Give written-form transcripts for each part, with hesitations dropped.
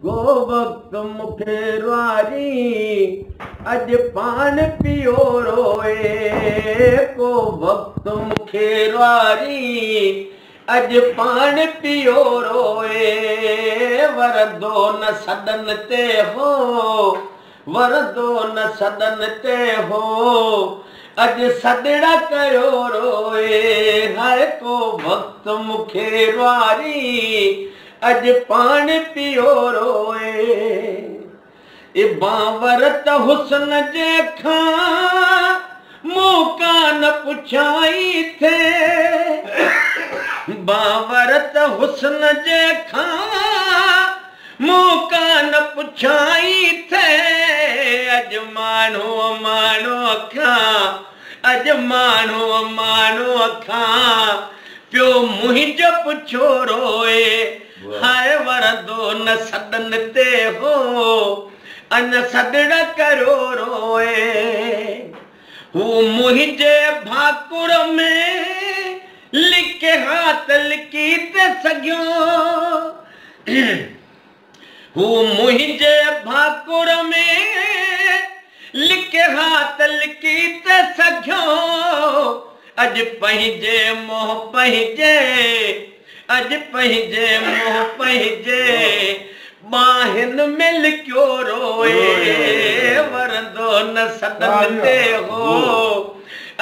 ڪو وقت مون کي روئاري، اڄ پاڻ پيو روئي. ڪو وقت مون کي روئاري، اڄ پاڻ پيو روئي. ورندو نه سڏن تي هو، ورندو نه سڏن تي هو، اڄ سڏڙا ڪيو روئي. هر ڪو وقت مون کي روئاري، اڄ پاڻ پيو روئي. اي بانور ته حسن جي کان مون ڪانه پڇائي ٿئي، بانور ته حسن جي کان مون ڪانه پڇائي ٿئي. اڄ ماڻهو ماڻهو کان، اڄ ماڻهو ماڻهو کان پيو منهنجو پڇو روئي. هاءِ ورندو نه سڏن تي هو، اڃا سڏڙا ڪريو روئي. هو منهنجي ڀاڪر ۾ لڪي هاٿ لڪي ته سگهيو، هو منهنجي ڀاڪر ۾ لڪي هاٿ لڪي ته سگهيو. اڄ پنهنجي منهن پنهنجي، اڄ پنهنجي منهن پنهنجي ٻانهن ۾ لڪيو روئي. ورندو نه سڏن تي هو،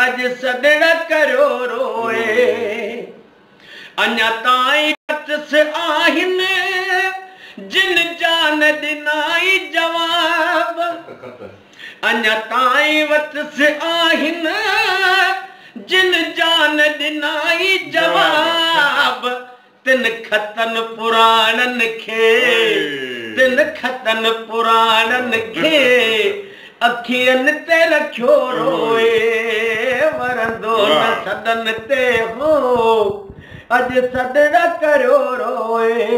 اڄ سڏڙا ڪريو روئي. اڃا تائين وٽس آهن جن جان ڏنائي جواب، اڃا تائين وٽس آهن جن جان ڏنائي جواب. تن خطن پراڻن کي، تن خطن پراڻن کي اکين تي رکيو روئي. ورندو نه سڏن تي هو، اڄ سڏڙا ڪريو روئي.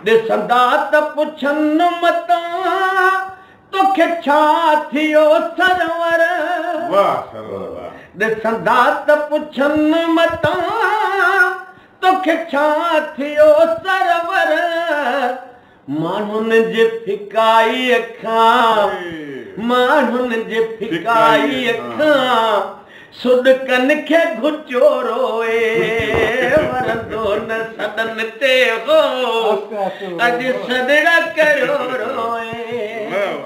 ڏسندا ته پڇن متان توکي ڇا ٿيو سرور، واهه سرور واهه. ڏسندا ته پڇن متان توکي ڇا ٿيو سرور. ماڻهن جي ڦڪائيءَ کان، ماڻهن جي ڦڪائيءَ کان سڏڪن کي گهٽيو روئي. ورندو نه سڏن تي هو، اڄ سڏڙا ڪريو روئي.